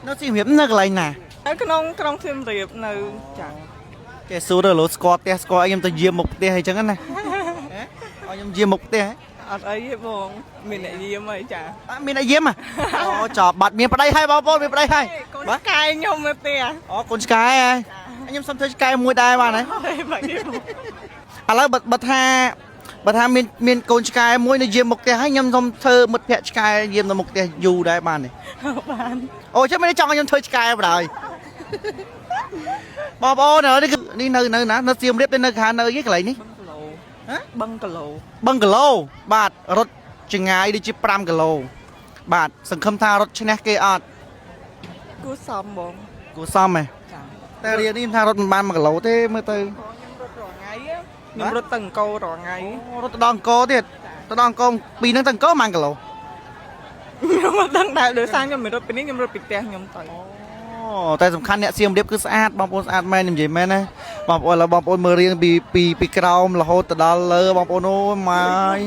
នៅសៀមរាបនៅកន្លែងណា នៅក្នុងក្រុងសៀមរាបនៅចា គេសួរទៅលោស្គាល់ផ្ទះស្គាល់អីខ្ញុំទៅយាមមុខផ្ទះអីចឹងណា ឲ្យខ្ញុំយាមមុខផ្ទះហ៎ អត់អីទេបងមានអ្នកយាមអីចា អត់មានអីយាមហ៎អូចប់បាត់មានប្តីហើយបងប្អូនមានប្តីហើយ កូន បាទ ឆ្កែខ្ញុំនៅផ្ទះ អូកូនឆ្កែហ៎ខ្ញុំសុំធ្វើឆ្កែមួយដែរបាទហ៎ ហើយបាទទេបង ឥឡូវបើបើថាមានកូនឆ្កែមួយនៅយាមមុខផ្ទះហើយខ្ញុំសុំធ្វើមិត្តភក្តិឆ្កែយាមនៅមុខផ្ទះយូរដែរបានទេ បាន អូចឹងមិនចង់ឲ្យខ្ញុំធ្វើឆ្កែបណ្ដោយបងប្អូនឥឡូវនេះគឺនេះនៅនៅណានៅសៀមរាបទេនៅខាងនៅអីគេកន្លែងនេះ បឹងគីឡូ ហ៎ បឹងគីឡូ បឹងគីឡូបាទរត់ចង្ងាយដូចជា5គីឡូបាទសង្ឃឹមថារត់ឈ្នះគេអត់ គួសមបង គួរសមហ៎ ចា តែរៀននេះខ្ញុំថារត់មិនបាន1គីឡូទេមើលទៅ ខ្ញុំរត់រាល់ថ្ងៃខ្ញុំរត់ទៅអង្គររាល់ថ្ងៃ អូរត់ទៅដល់អង្គរទៀតទៅដល់អង្គរពីហ្នឹងទៅអង្គរប៉ុន្មានគីឡូ ខ្ញុំមិនដឹងដែរដោយសារខ្ញុំមិនរត់ពីនេះខ្ញុំរត់ពីផ្ទះខ្ញុំទៅ អូតែសំខាន់អ្នកសៀមរាបគឺស្អាតបងប្អូនស្អាតមែនខ្ញុំនិយាយមែនណាបងប្អូនឥឡូវបងប្អូនមើលរៀងពីពីពីក្រោមរហូតទៅដល់លើបងប្អូនអូយម៉ាយ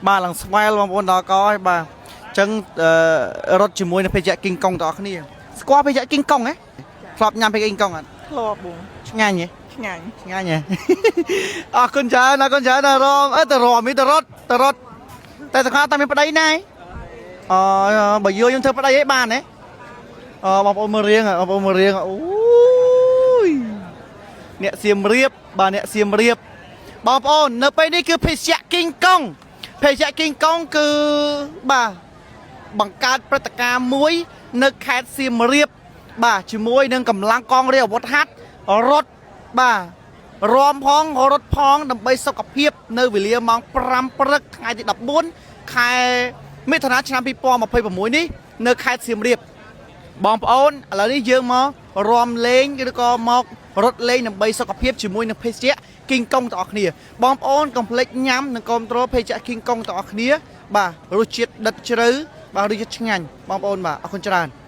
បាទឡើងស្វែលបងប្អូនដល់កហើយបាទអញ្ចឹងអឺរត់ជាមួយនឹងភេសជ្ជៈគីងកុងទាំងអស់គ្នាស្គាល់ភេសជ្ជៈគីងកុងហ៎ធ្លាប់ញ៉ាំភេសជ្ជៈគីងកុងអត់ ធ្លាប់បង ឆ្ងាញ់ហ៎ ឆ្ងាញ់ ឆ្ងាញ់ហ៎ អរគុណច្រើនអរគុណច្រើនដល់រមអើទៅរមនេះទៅរត់ទៅរត់តែសង្ឃាតែមានប្តីណាហ៎អូបើយកខ្ញុំធ្វើប្តីអីបានហ៎អូបងប្អូនមើលរៀងបងប្អូនមើលរៀងអូយអ្នកសៀមរាបបាទអ្នកសៀមរាបបងប្អូននៅពេលនេះគឺភេសជ្ជៈគីងកុងភេសជ្ជៈគីងកុងគឺបាទបង្កើតព្រឹត្តិការណ៍មួយ នៅខេត្តសៀមរាប បាទជាមួយនឹងកម្លាំងកងរាជអាវុធហត្ថរត់បាទរំផងរត់ផងដើម្បីសុខភាព នៅវេលាម៉ោង5ព្រឹកថ្ងៃទី14ខែមិថុនាឆ្នាំ2026នេះនៅខេត្តសៀមរាប បងប្អូនឥឡូវនេះយើងមករំលេងឬក៏មករត់លេងដើម្បីសុខភាពជាមួយនឹងភេសជ្ជៈគីងកុងទាំងអស់គ្នាបងប្អូនកុំភ្លេចញ៉ាំនិងគាំទ្រភេសជ្ជៈគីងកុងទាំងអស់គ្នាបាទរសជាតិដិតជ្រៅបាទរសជាតិឆ្ងាញ់បងប្អូនបាទអរគុណច្រើន។